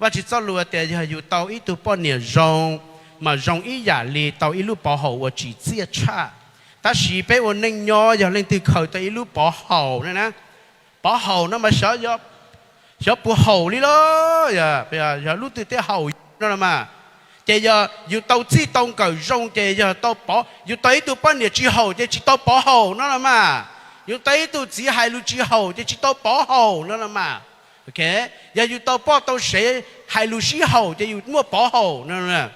Vajtswv txoj lus tias yog yus tau ib tug poj niam zoo, mas zoo ib yam li tau ib lub pov haum uas tsim txiaj tshaj. Tab sis peb ua neej nyob yog leej twg khaws tau ib lub pov haum na, pov haum no mas xyov puas haum li los, yog lub twg thiaj haum no los mas. Ces yog yus tau txij tau nkawm zoo ces yog tau pov, yus tau ib tug poj niam tsis haum ces tsis tau pov haum no los mas. Yus tau ib tug txiv hais lus tsis haum ces tsis tau pov haum no los mas. Yog yus tau poj tau sev hais lus sib haum ces yus muaj pov haum no.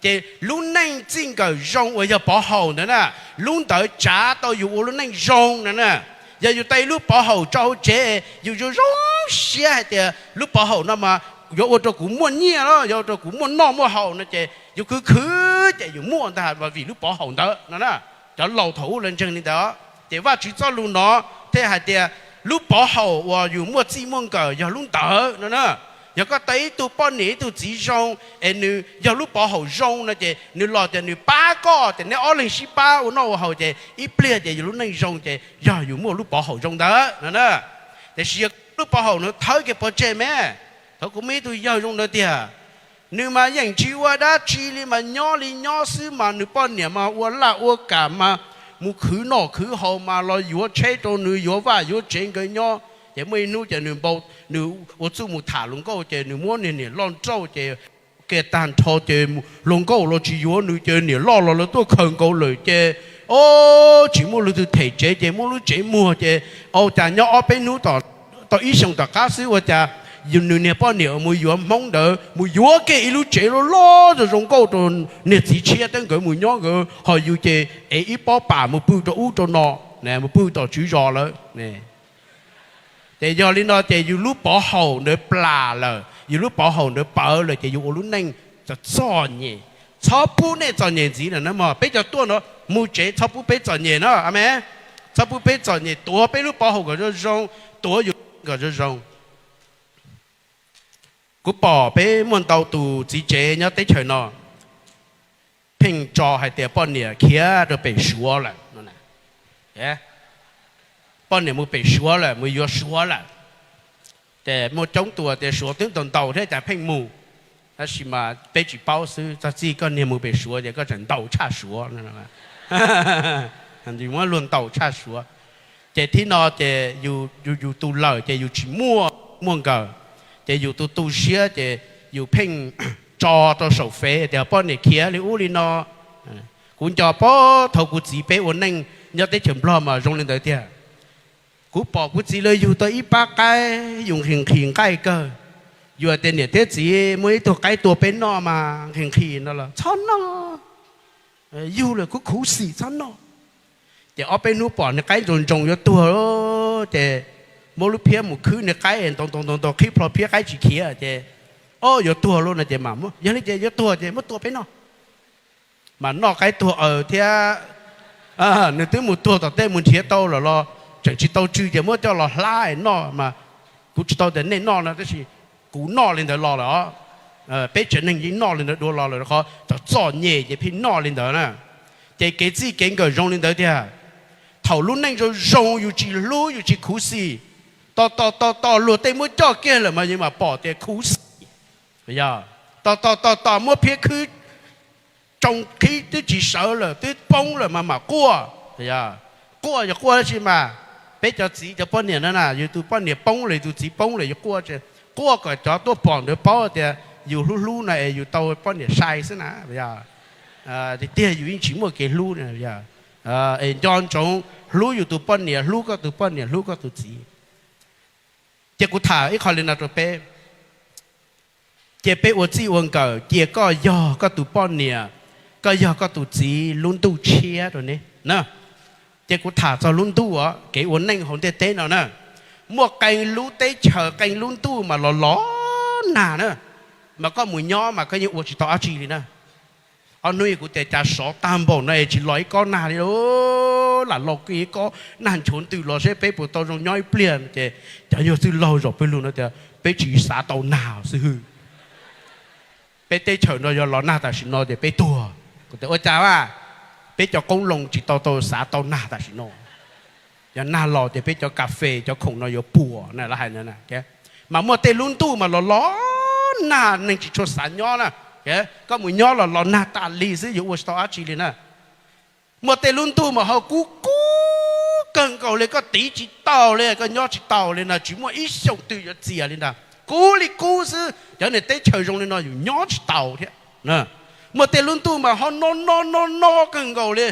Ces lub neej txij nkawm zoo uas yog pov haum ntawd na, lub ntawd tsav tau yus ua lub neej zoo no na. Yog yus tau ib lub pov haum tso hauv tsev, yus zoo zoo siab hais tias lub pov haum no mas yuav ua rau kuv muaj nyiaj los yuav ua rau kuv muaj noj muaj haus no ces yus khwv khwv ces yus muaj ntag vim lub pov haum ntawd no na. Cov laus thaum ub lawv ntseeg li ntawd. Ces Vajtswv txoj lus no thiaj hais tias lub pov haum uas yus muaj txij muaj nkawm yog lub ntawd no na. Yog koj tau ib tug poj niam ib tug txiv zoo es nws yog lub pov haum zoo no ces nws los ces nws pab koj ces neb ob leeg sib pab ua noj ua haus ces ib pliag ces yus lub neej zoo ces yog yus muaj lub pov haum zoo ntawd no na. Tiam sis yog lub pov haum no thawb kiag pov tseg me, thaum kuv muaj ib tug yawg zoo ntawd tiag, nws mas yeej tsis ua dab tsi li mas nyob li nyob xwb mas nws poj niam mas ua laj ua kam mas mus khwv noj khwv haus mas los yuav tsheb rau nws, yuav vaj yuav tsev nkawd nyob. Ces muaj ib hnub ces nws npau, nws ua txuj mus tham hluas nkauj ces nws muab niag niam loj nrauj ces kiag tag nrho ces hluas nkauj los tsis yuav nws ces niam loj los lawv tuaj khaws nkaus lawm ces, o, tsis muaj leej twg them tsev ces muab lub tsev muag ces, ua cas nyob ob peb hnub tom, tau ib xyoos tom qab xwb ua cas nws niag poj niam mus yuav Hmoob ntawd mus yuav kiag ib lub tsev loj loj zoo zoo nkauj rau niag txiv tshiab thiab nkawd mus nyob nkawd ho yus ces ev ib pob pam mus pw rau ub rau no, mus pw tom tswv zos lawm. Ces yog li no ces yus lub pov haum ntawd plam lawm, yus lub pov haum ntawd pawv lawm ces yus ua lub neej txom txom nyem. Txhob pub nej txom nyem ntxiv lawm na mog. Peb cov tuaj no mus tsev txhob pub peb txom nyem na, amen. Txhob pub peb txom nyem, tuav peb lub pov haum kom zoo zoo, tuav yus kom zoo zoo. Kuv pom peb muaj ntau tus txiv tsev nyob teb chaws no pheej tso hais tias poj niam khiav rau pem Suav lawm. Poj niam mus pem Suav lawm, mus yuav Suav lawm. Ces muaj coob tus tias Suav twb ntaus ntaus thiab cas pheej mus. Tab sis mas peb tsis paub xwb, txog txij koj niag mus pem Suav ces koj tseem ntaus tshaj Suav. Muab luag ntaus tshaj Suav. Ces thib no ces yus, yus tus lawm ces yus tsis muaj, muaj nkawm, ces yus tu tu siab ces yus pheej tso rau saum fev tias poj niam khiav li ub li no. Kuv nco pab thaum kuv txiv peb ua neej nyob teb chaws Nplog mas zoo li ntawd tiag. Kuv pom kuv txiv lawv yug tau ib pab qaib, yus nqhis nqhis nqaij kawg. Yus hais tias niam thiab txiv, muaj ib tug qaib tua peb noj mas nqhis nqhis no los txhob noj, yug lawm kuv khuv xim txhob noj. Ces ob peb hnub pom niag qaib ntsoos ntsoos yuav tuag, ces muab lub phiab mus khwb niag qaib ntau ntau ntau ntau, qhib plho phiab qaib tsis khiav ces, o, yuav tuag lauj no ces, yog li ces yuav tuag ces muab tua peb noj. Mas noj qaib tuag aws thiab, nws twb mus tuag tom tej mus nrhiav tau lawm los tseem tsis tau tsw ces muab coj los hlab es noj mas, kuv tsis tau tias nej noj no tab sis kuv noj li ntawd los lawm os. Peb tsev neeg yeej noj li ntawd dua los lawm, qhov txom txom nyem ces pheej noj li ntawd na. Ces kev txij kev nkawm zoo li ntawd tiag. Thaum lub neej zoo zoo yus tsis hlub yus tsis khuv xim, tos tos tos tos luag tej muab coj kiag lawm mas yus mam pom tias khuv xim. Tos tos tos tos muab phiab khwb tsoo qhib twb tsis sawv lawm twb poob lawm mas mam quaj. Quaj yog quaj dab tsi mas, peb cov txiv cov poj niam no na, yus tus poj niam poob lawm yus tus txiv poob lawm yus quaj, quaj kom cov tuaj pom ntawd paub tias yus hlub hlub no es yus tau poj niam sai xwb na. Tiag tiag yus yeej tsis muaj kev hlub. Es nco ntsoov hlub yus tus poj niam, hlub koj tus poj niam, hlub koj tus txiv. Ces kuv tham ib qho li no rau peb. Cia peb ua txij ua nkawm, cia koj yog koj tus poj niam, koj yog koj tus txiv lub ntuj tshiab rau ne na. Ces kuv tham txog lub ntuj os, kev ua neej hauv ntiaj teb no na, muaj qee lub teb chaws qee lub ntuj mas los los nag na, mas koj mus nyob mas koj yeej ua tsis tau dab tsi li na. Ob hnub kuv tias cas sov tag npaum no es tsis los ib kob nag li, lam los ib kob nag nchuav ntws los seb peb puas tau zoo nyob ib pliag ces cov yawg txwj laug zaum pawg lug no tias peb tsis xav tau nag xwb hwb. Peb teb chaws no yog los nag tam sim no ces peb tuag. Kuv tias ua cas a, peb cov qoob loo tsis tau tau xav tau nag tam sim no. Yog nag los ces peb cov kas fes cov khoom no yuav puas na, lawv hais ntawd. Mas muaj tej lub ntuj mas los los nag neeg tsis tshua xav nyob na. Koj mus nyob los los nag tas li xwb, yuav ua tsis tau dab tsi li na. Muaj tej lub ntuj mas ho kub kub kawg nkaus li, koj tiv tsis tau li, koj nyob tsis tau li na, tsis muaj ib xyoos twg yuav txias li ntag. Kub li kub xwb, cov niag teb chaws zoo li no yus nyob tsis tau thiab. Muaj tej lub ntuj mas ho no no no no kawg nkaus li,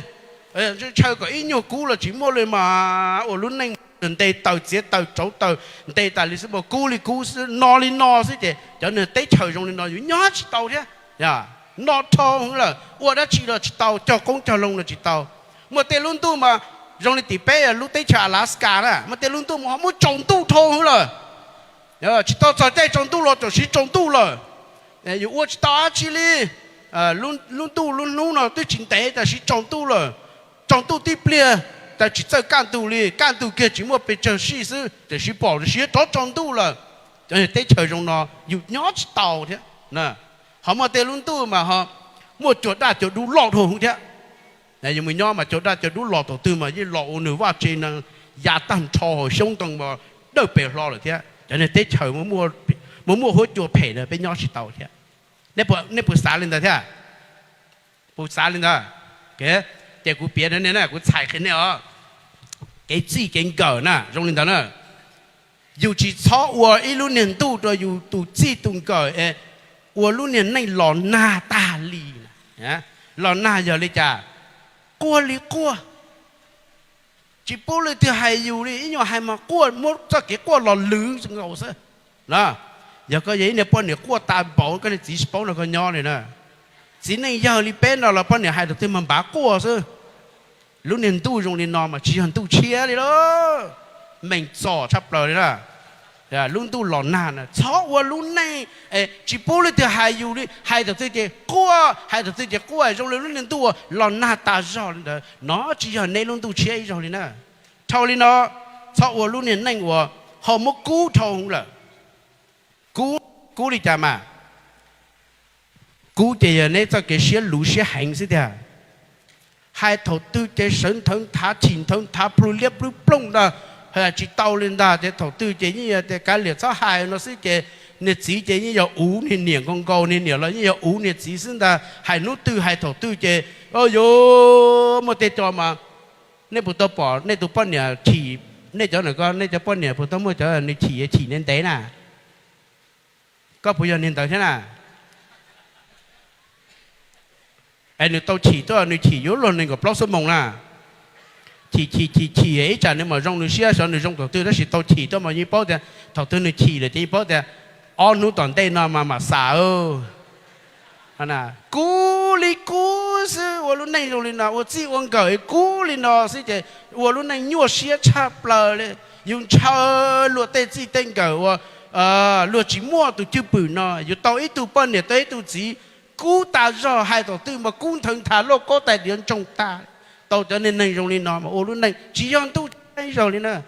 ntshaw kom ib nyuag kub los tsis muaj li mas ua lub neej nte taws txiav taws rauv taws nte tas li xwb, mas kub li kub xwb, no li no xwb ces cov niag teb chaws zoo li no yus nyob tsis tau thiab. No dhau hwv lawm, ua dab tsi los tsis tau, cog qoob cog loo los tsis tau. Muaj tej lub ntuj mas zoo li tim peb lub teb chaws Alaska na, muaj tej lub ntuj mas ho muab tsaus ntuj dhau hwv lawm. Tsis tau txog caij tsaus ntuj los tam sim tsaus ntuj lawm. Yus ua tsis tau dab tsi li. Lub ntuj lub hnub no twb tsis ntev tam sim tsaus ntuj lawm. Tsaus ntuj tib pliag, tam sim txawj kaj ntug li, kaj ntug kiag tsis muaj pes tsawg sij xwb tam sim pom siav rov tsaus ntuj lawm. Cov teb chaws zoo no yus nyob tsis tau thiab. Ho muaj tej lub ntuj mas ho muaj cua daj cua dub loj dhau hwv thiab. Yus mus nyob mas cua daj cua dub los thaum twg mas yeej los ua nws vaj tse no ya tag nrho hauv xyoob ntoo mas dawj pes hlo lawm thiab. Cov niag teb chaws muaj muaj huab cua phem no peb nyob tsis tau thiab. Nej puas xav li ntawd thiab? Puas xav li ntawd? Ces kuv piav na, kuv txhais qhia nej os. Kev txij kev nkawm na zoo li ntawd na. Yus tsis txhob ua ib lub niag ntuj rau yus tus txij tus nkawm es ua lub niag neej los nag tag li. Los nag yog li cas? Quaj li quaj, tsis pub leej twg hais yus li, ib nyuag hais mas quaj muab txoj kev quaj los lwv nkaus xwb. Yog koj yog ib niag poj niam quaj tas npaum koj niag txiv tsis paub nrog koj nyob li na. Txiv neej yawg li peb no los poj niam hais thaum twg mas npav quaj xwb. Lub niag ntuj zoo li no mas tsis yog ntuj tshiab li lauj, meem txom tshaj plaws li na. Lub ntuj los nag na txhob ua lub neej, tsis pub leej twg hais yus li, hais thaum twg ces quaj, hais thaum twg ces quaj zoo li lub niag ntuj los nag tas zog li ntawd no, tsis yog neb lub ntuj tshiab ib zaug li na. Dhau li no, txhob ua lub niag neej uas ho muab kub dhau hwv lawm. Kub, kub li cas mas? Kub ces yog neb txoj kev siab luv siab heev xwb tiag. Hais thaum twg ces sawv nthawv nthav chim nthawv nthav plhu liab plub plooj ntag, tsis tau li ntag. Ces thaum twg ces yeej yog tias kav liam txhob hais no xwb ces niag txiv ces yeej yog uv niag niam nkaus nkaus, niag niam los yeej yog uv niag txiv xwb ntag. Hais hnub twg hais thaum twg ces yuav muaj tej co mas nej puas tau pom nej tus poj niam chim, nej cov na, nej cov poj niam puas tau muaj cov nws chim chim ntev ntev na? Koj puas yog niag ntawd thiab na? Es nws tau chim tuaj, nws chim yuav luag nees nkaum plaub xuab moos na. Chim chim chim chim ib tsam nws mam zoo nws siab, xyov nws zoo thaum twg, tab sis tau chim tuaj mas yeej paub tias thaum twg nws chim lawm ces yeej paub tias ob hnub tom ntej no mas mam xam. Kub li kub xwb, ua lub neej zoo li no, ua txij ua nkawm kub li no xwb ces ua lub neej nyuaj siab tshaj plaws li. Yus ntshaw luag tej txij tej nkawm uas luag tsis muaj tus cwj pwm no, yus tau ib tug poj niam tau ib tug txiv kub tas zog, hais thaum twg mas kub nthawv nthav, lauj kaub tais diav ntsoog tag. Tau cov niag neeg zoo li no mas ua lub neej tsis yog ntuj tshiab ib zaug li na.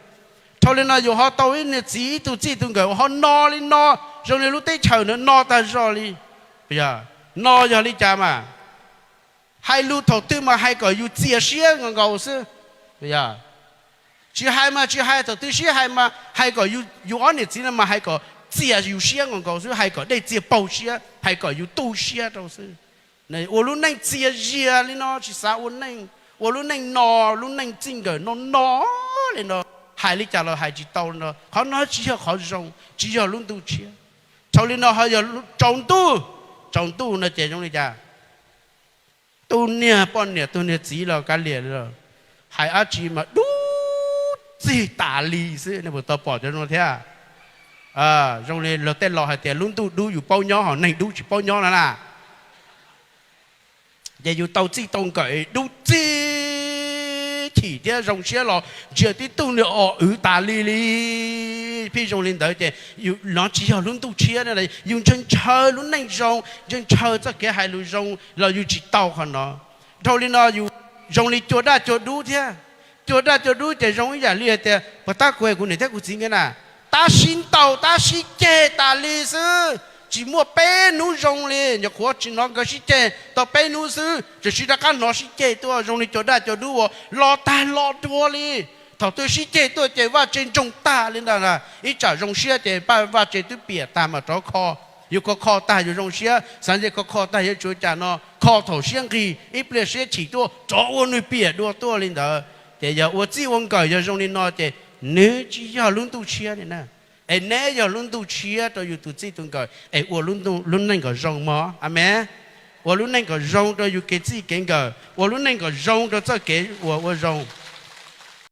Dhau li no yus ho tau ib niag txiv ib tug txij tus nkawm uas ho no li no, zoo li lub teb chaws ntawd no tag zog li. No yog li cas mas? Hais lus thaum twg mas hais kom yus txias siab nkaus nkaus xwb. Tsis hais mas tsis hais, thaum twg sib hais mas hais kom yus ob niam txiv no mas hais kom txias yus siab nkaus nkaus xwb, hais kom dej txias paug siab, hais kom yus tu siab rau xwb. Ua lub neej txias zias li no tsis xav ua neej, ua lub neej no, lub neej txij nkawm no no li no, hais li cas los hais tsis tau li no. Qhov no tsis yog qhov zoo, tsis yog lub ntuj tshiab. Dhau li no ho yog tsaus ntuj, tsaus ntuj no ces zoo li cas? Tus niag poj niam tus niag txiv los kav liam li los, hais dab tsi mas dub txig tas li xwb. Nej puas tau pom cov zoo thiab? Zoo li luag tej laus hais tias lub ntuj dub yus paub nyob, ho neeg dub tsis paub nyob no na. Ces yus tau txij tau nkawm dub txig chim thiab zoo siab los ntsia tib tug niag os wv tas li li. Phij zoo li ntawd ces no tsis yog lub ntuj tshiab, yus ntshaw ntshaw lub neej zoo, ntshaw ntshaw txoj kev hais lus zoo los yus tsis tau qhov no. Dhau li no yus zoo li cua daj cua dub thiab. Cua daj cua dub ces zoo ib yam li hais tias puas tab kuv, kuv niam thiab kuv txiv nkawd na, tab sis ntaus tab sis ceg tas li xwb, tsis muaj peb hnub zoo li. Nyuam qhuav tsis hnov nkawd sib ceg tau peb hnub xwb, tseem sib rov qab hnov sib ceg tuaj zoo li cua daj cua dub uas los tag los dua li. Thaum twg sib ceg tuaj ces vaj tse ntsoog tag li ntag. Ib tsam zoo siab ces vaj tse twb piam tag mas rov kho. Yus kho kho tag yus zoo siab, xav ntshe kho kho tag yuav tsum ua cas no, kho thaum siab nqig, ib pliag siab chim tuaj rov ua nwg piam dua tuaj li ntawd. Ces yog ua txij ua nkawm yog zoo li no ces nws tsis yog lub ntuj tshiab li na. Es neb yog lub ntuj tshiab rau yus tus txij tus nkawm es ua lub neej kom zoo mog. Amees. Ua lub neej kom zoo rau yus kev txij kev nkawm, ua lub neej kom zoo rau txoj kev uas ua zoo.